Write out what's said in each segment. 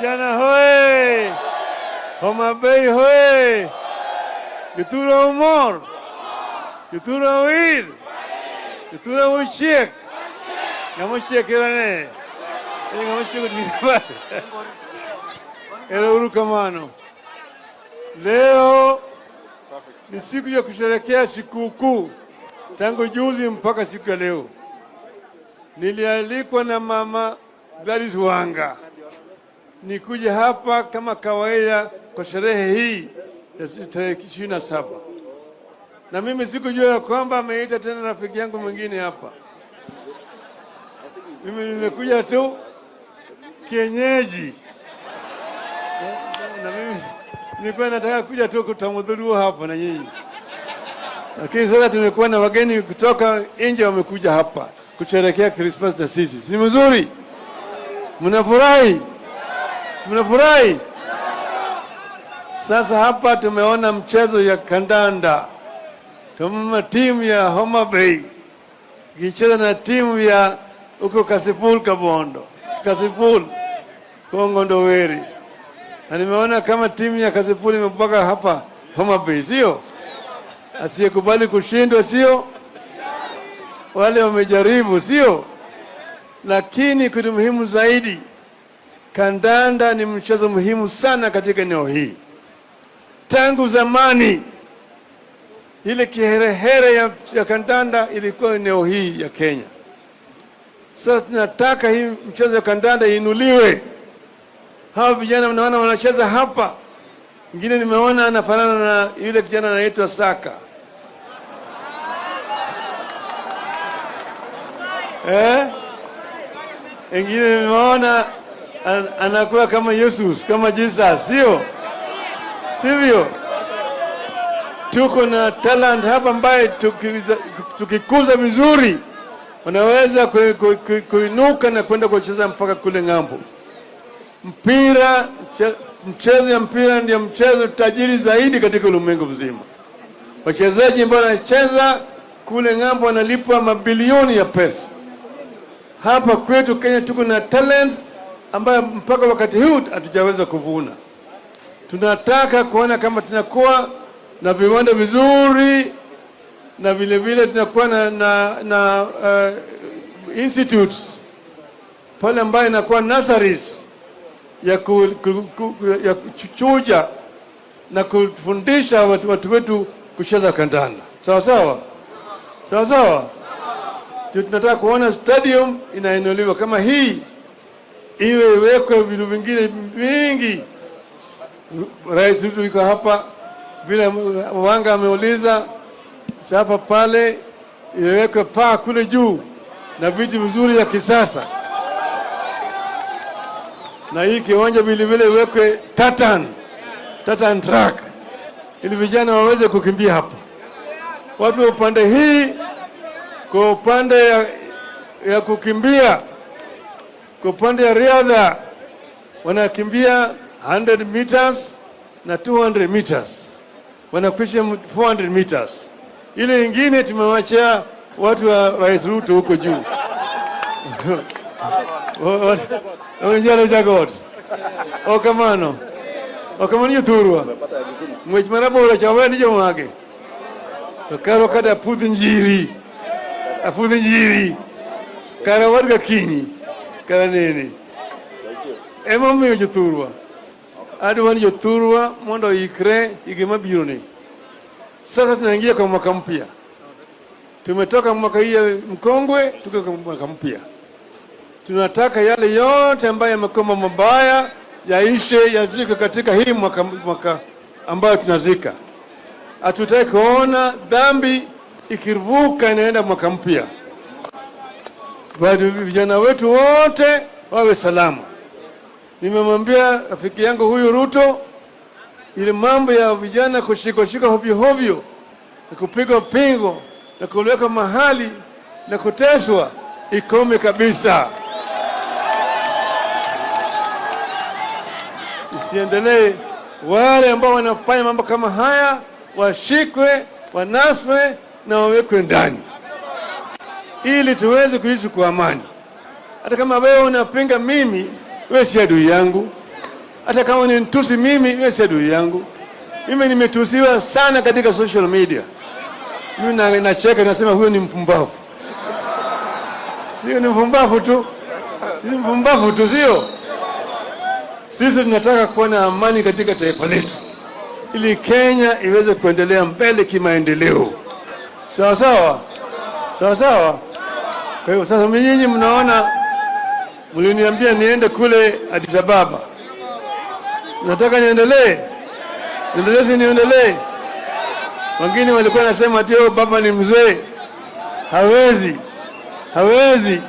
Vijana hoe! Homa Bay hoe! Jothurwa umor? Jothurwa oil? Jothurwa uchiek? Ng'ama ochiek ere? Ng'ama ochiek oting'o. Ero uru kamano. Leo ni siku ya kusherehekea sikukuu tangu juzi mpaka siku ya leo. Nilialikwa na Mama Gladys Wanga nikuja hapa kama kawaida kwa sherehe hii ya tarehe 27, na mimi sikujua ya kwamba ameita tena rafiki yangu mwingine hapa. Mimi nimekuja tu kienyeji, na mimi nilikuwa nataka kuja tu kutamudhuru hapa na nyinyi, lakini sasa tumekuwa na wageni kutoka nje wamekuja hapa kusherehekea Christmas na sisi. Si mzuri? Mnafurahi? Mnafurahi? Sasa hapa tumeona mchezo ya kandanda, tumeona timu ya Homa Bay ikicheza na timu ya huko Kasipul Kabondo, Kasipul Kongo Weri, na nimeona kama timu ya Kasipul imepaka hapa Homa Bay, sio? Asiyekubali kushindwa, sio? Wale wamejaribu, sio? Lakini kitu muhimu zaidi, kandanda ni mchezo muhimu sana katika eneo hii. Tangu zamani ile kiherehere ya kandanda ilikuwa eneo hii ya Kenya. Sasa tunataka hii mchezo ya kandanda iinuliwe. Hawa vijana mnaona wanacheza hapa, mwingine nimeona anafanana na yule kijana anaitwa Saka. Eh? Ingine nimeona anakuwa kama Yesus, kama Jesus, sio? Sivyo? Tuko na talent hapa ambaye tukikuza vizuri wanaweza kuinuka na kwenda kucheza mpaka kule ng'ambo. Mpira, mchezo ya mpira ndio mchezo tajiri zaidi katika ulimwengu mzima. Wachezaji ambao wanacheza kule ng'ambo wanalipwa mabilioni ya pesa. Hapa kwetu Kenya tuko na talents ambayo mpaka wakati huu hatujaweza kuvuna. Tunataka kuona kama tunakuwa na viwanda vizuri na vile vile tunakuwa na institutes pale ambayo inakuwa nurseries ya kuchuja na kufundisha watu wetu kucheza kandanda. Sawa sawa? Sawa sawa? Tunataka kuona stadium inainuliwa kama hii, iwe iwekwe vitu vingine vingi. Rais wetu yuko hapa, vile Wanga ameuliza hapa pale, iwekwe paa kule juu na viti vizuri ya kisasa, na hii kiwanja vile vile iwekwe tartan track ili vijana waweze kukimbia hapa. Watu wa upande hii, kwa upande ya kukimbia, kwa upande ya riadha wanakimbia 100 meters na 200 meters, wanakwisha 400 meters. Ile ingine tumewachia watu wa Rais Ruto huko juu. Onjalo jagot. Okamano. Okamano jothurwa. Ng'wech marabora cha weni jomage. To karo kata apudh njiri. Apudh njiri. Kara wadga kinyi. Kara nene. Emomiyo jothurwa, adwa ni jothurwa mondo oikre higa mabiro ni. Sasa tunaingia kwa mwaka mpya. Tumetoka mwaka hii mkongwe, tuko kwa mwaka mpya. Tunataka yale yote ambayo yamekuwa mabaya yaishe, yazikwe katika hii mwaka ambayo tunazika. Hatutaki kuona dhambi ikivuka inaenda mwaka mpya. Bado vijana wetu wote wawe salama. Nimemwambia rafiki yangu huyu Ruto, ile mambo ya vijana kushikwa shika hovyo hovyo na kupigwa pingo na kuwekwa mahali na kuteswa ikome kabisa, isiendelee. Wale ambao wanafanya mambo kama haya washikwe, wanaswe na wawekwe ndani, ili tuweze kuishi kwa amani. Hata kama wewe unapinga mimi, wewe si adui yangu. Hata kama ni nitusi mimi, wewe si adui yangu. Mimi nimetusiwa sana katika social media. Mimi nacheka nasema huyo ni mpumbavu. Sio ni mpumbavu tu, si mpumbavu tu, sio? Sisi tunataka kuwa na amani katika taifa letu ili Kenya iweze kuendelea mbele kimaendeleo. Sawa sawa, sawa sawa. Kwa hiyo sasa nyinyi mnaona, mliniambia niende kule Addis Ababa, nataka niendelee, niendelee, si niendelee? Wengine walikuwa nasema ati, "Oh, baba ni mzee, hawezi, hawezi."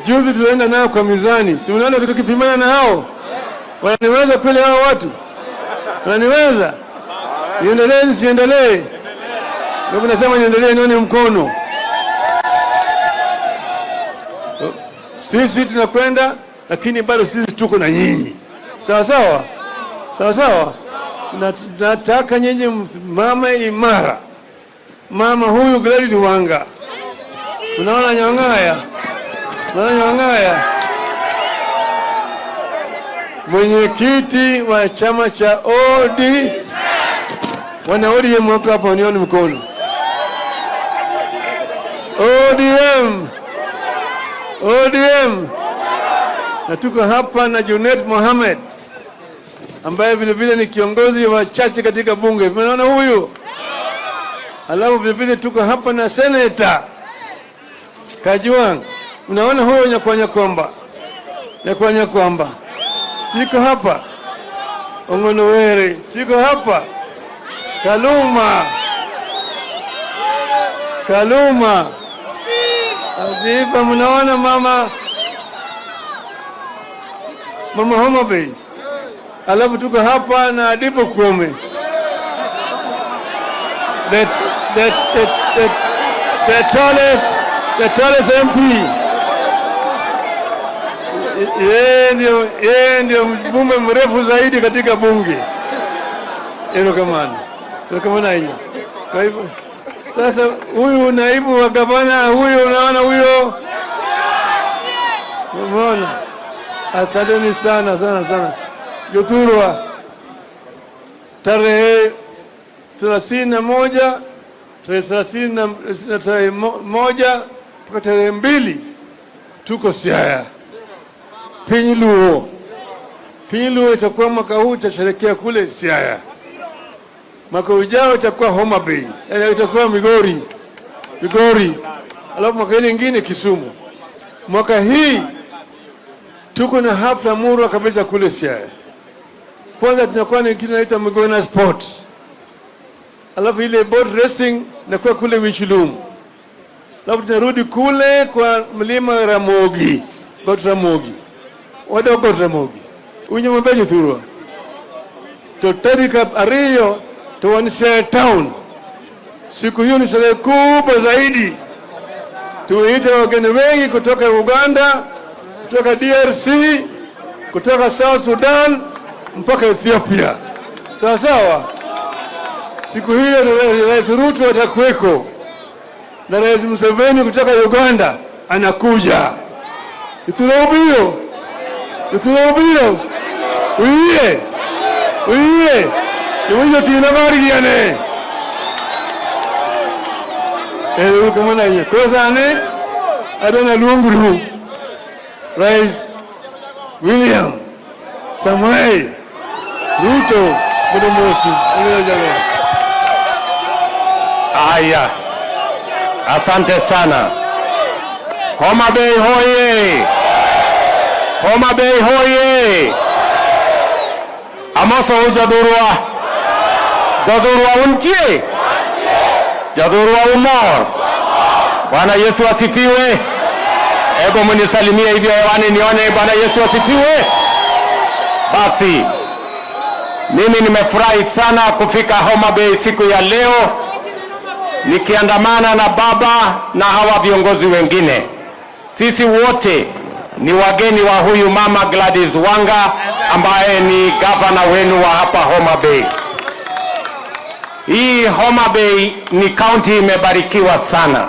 Juzi tulienda nao kwa mizani, si unaona tukipimana na hao wananiweza kweli? Hao watu wananiweza? Niendelee nisiendelee? Ndio nasema niendelee, nione mkono. Sisi tunakwenda, lakini bado sisi tuko na nyinyi, sawa sawa, sawa sawa. Nataka nyinyi msimame imara. Mama huyu Gladys Wanga, unaona Nyang'aya, unaona Nyang'aya, mwenyekiti wa chama cha OD, wana ODM wako hapa, nione mkono. ODM, ODM. Na tuko hapa na Junet Mohamed ambaye vile vile ni kiongozi wa chache katika bunge. Umeona huyu? Alafu vile vile tuko hapa na Senator Kajwang. Unaona huyo Nyakwanya kwamba Nyakwanya kwamba siko hapa, Ong'ono Were siko hapa, Kaluma Kaluma Adipa, mnaona mama Homa Bay. Alafu tuko hapa na Adipo Kome, the tallest MP. Yeye ndio mbunge mrefu zaidi katika bunge. Erokamano. Erokamano hiyo. Kwa hivyo sasa huyu naibu wa gavana huyu, unaona huyo, umeona? Asanteni sana sana sana. Jothurwa, tarehe 31, tarehe 30 na tarehe 1 mpaka tarehe 2 tuko Siaya. Piny Luo. Piny Luo itakuwa mwaka huu itasherekea kule Siaya. Mwaka ujao itakuwa Homa Bay, yaani itakuwa Migori, Migori, alafu mwaka ile ingine Kisumu. Mwaka hii tuko na hafla murwa kabisa kule Siaya. Kwanza tunakuwa na kitu inaitwa Migona Sport, alafu ile boat racing inakuwa kule Wichilum, alafu tunarudi kule kwa mlima Ramogi, Got Ramogi, wadok Got Ramogi, winjo maber jothurwa. To tarik 2 to wan Siaya town. Siku hiyo ni sherehe kubwa zaidi. Tumeita wageni wengi kutoka Uganda, kutoka DRC, kutoka South Sudan mpaka Ethiopia. Sawa sawa. Siku hiyo Rais Ruto atakuweko na Rais Museveni kutoka Uganda anakuja. Ithurobio, ithurobio, uiye, uiye, iwinjo tina marigiane. Erokamano ahinya. Koro sani adwa luonguru Rais William Samoei Ruto mondo omosu. Haya, asante sana. Homa Bay hoye! Homa Bay hoye! Amoso jothurwa. Jothurwa untie? Jothurwa umor? Bwana Yesu asifiwe. Hebu munisalimie hivyo hewani nione. Bwana Yesu asifiwe. Basi mimi nimefurahi sana kufika Homa Bay siku ya leo nikiandamana na baba na hawa viongozi wengine. Sisi wote ni wageni wa huyu mama Gladys Wanga ambaye ni gavana wenu wa hapa Homa Bay. Hii Homa Bay ni kaunti imebarikiwa sana.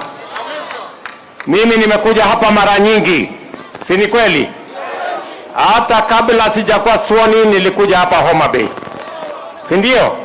Mimi nimekuja hapa mara nyingi, si ni kweli? Hata kabla sijakuwa sworn in nilikuja hapa Homa Bay, si ndio?